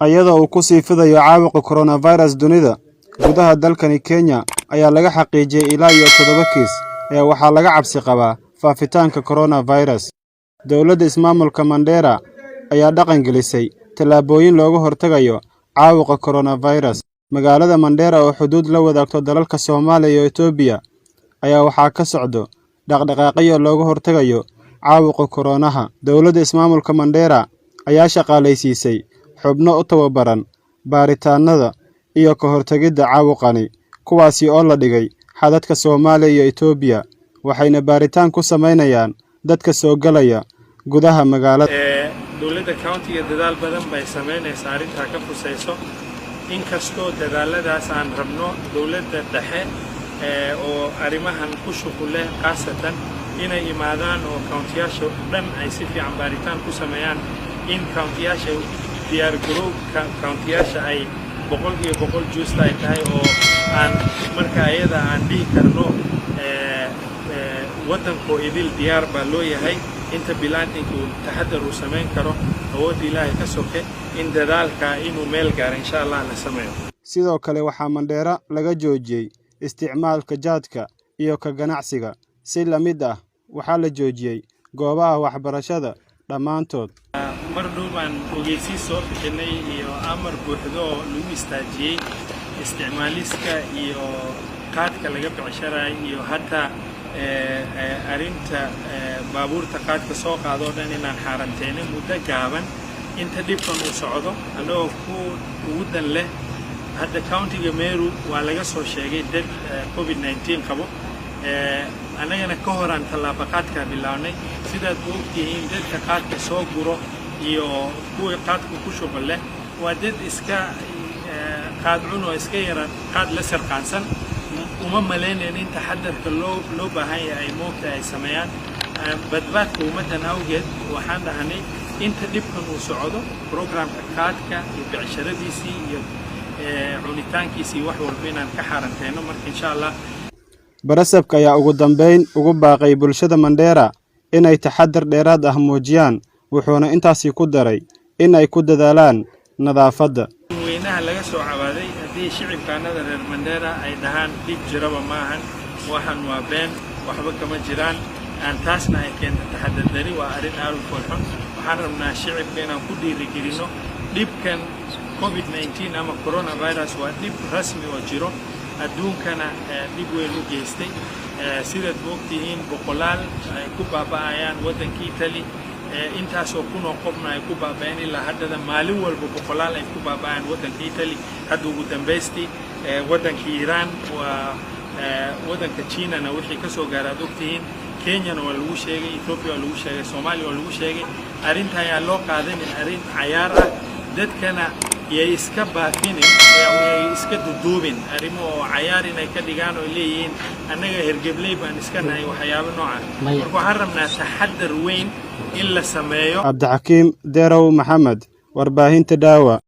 Iyadoo uu ku sii fidayo caabuqa coronavirus dunida, gudaha dalkani Kenya ayaa laga xaqiijiyay ilaa iyo toddoba kiis ayaa waxaa laga cabsi qabaa faafitaanka coronavirus. Dowladda ismaamulka Mandera ayaa dhaqan gelisay tallaabooyin looga hortagayo caabuqa coronavirus. Magaalada Mandera oo xuduud la wadaagto dalalka Soomaaliya iyo Itoobiya ayaa waxaa ka socdo dhaqdhaqaaqyo looga hortagayo caabuqa koronaha. Dowladda ismaamulka Mandera ayaa shaqaalaysiisay xubno u tababaran baaritaanada iyo ka hortagidda caabuqani, kuwaasi oo la dhigay xadadka Soomaaliya iyo Itoobiya, waxayna baaritaan ku samaynayaan dadka soo galaya gudaha magaalada. Dowladda county-ga dadaal badan bay samaynaysaa arrintaa ka khusayso, inkastoo dadaaladaas aan rabno dowladda dhexe oo arrimahan ku shuqul leh khaasatan inay imaadaan oo county-yaasha dhan ay si fiican baaritaan ku sameeyaan, in county-yaasha diyaargarowga county-yaasha ay 100% juusta ay tahay oo aan marka ayada aan dhihi karno waddankoo idil diyaar baa loo yahay, inta bilaadinka uu taxadar uu samayn karo, awoodda Ilaahay ka soke, in dadaalka inuu meel gaaro insha Allah la sameeyo. Sidoo kale waxaa Mandheera laga joojiyey isticmaalka jaadka iyo ka ganacsiga. Si la mid ah waxaa la joojiyey goobaha waxbarashada dhammaantood. Mar dhow baan ogeysiis soo bixinay iyo amar buuxdo oo lagu istaajiyey isticmaaliska iyo qaadka laga becsharayo iyo hataa arrinta baabuurta qaadka soo qaado o dhan inaan xaaranteynay muddo gaaban inta dhibkan uu socdo, annagoo ku ugu dan leh. Hadda county-ga Meru waa laga soo sheegay dad COVID-19 qabo. Annagana ka horaan tallaabo qaadkaa bilownay. Sidaad u ogtihiin, dadka qaadka soo guro iyo kuwii qaadka ku shuqul leh waa dad iska qaad cun oo iska yara qaad la sarqaansan. Uma malaynayn in taxadarka loo baahan yahay ay moogta ay sameeyaan. Badbaadka ummaddan awgeed waxaan dhahnay inta dhibkan uu socdo programka qaadka iyo becsharadiisii iyo cunitaankiisii wax walba inaan ka xaaranteyno marka insha Allah. Barasabka ayaa ugu dambeyn ugu baaqay bulshada Mandheera inay taxadar dheeraad ah muujiyaan, wuxuuna intaasi ku daray in ay ku dadaalaan nadaafadda. Weynaha laga soo cabaaday, haddii shicibkaanada reer Mandheera ay dhahaan dhib jiraba maahan, waxan waa been, waxba kama jiraan, aan taasna ay keento taxadar dari, waa arrin aad u foolxun. Waxaan rabnaa shicibka inaan ku dhiirigelino dhibkan COVID-19 ama coronavirus waa dhib rasmi oo jiro, adduunkana dhib weyn u geystay. Sidaad ogtihiin, boqolaal ay ku baaba'ayaan waddanka Italy, intaasoo kunoo qofna ay ku baaba'een ilaa haddada. Maalin walba boqolaal ay ku baaba'ayaan waddanka Italy. Hadda ugu dambaystii waddanka Iiraan, waa waddanka Chinana wixii ka soo gaara aad ogtihiin. Kenyana waa lagu sheegay, Ethiopia waa lagu sheegay, Soomaaliya waa lagu sheegay. Arrinta ayaan loo qaadanin arrin cayaar ah. Dadkana yay iska baafinin, yay iska duduubin arrimo oo cayaar inay ka dhigaan oo leeyihiin annaga hergebley baan iska nahay, waxyaabo nooca. Marka waxaan rabnaa taxadar weyn in la sameeyo. Cabdixakiim Derow Maxamed, warbaahinta Daawa.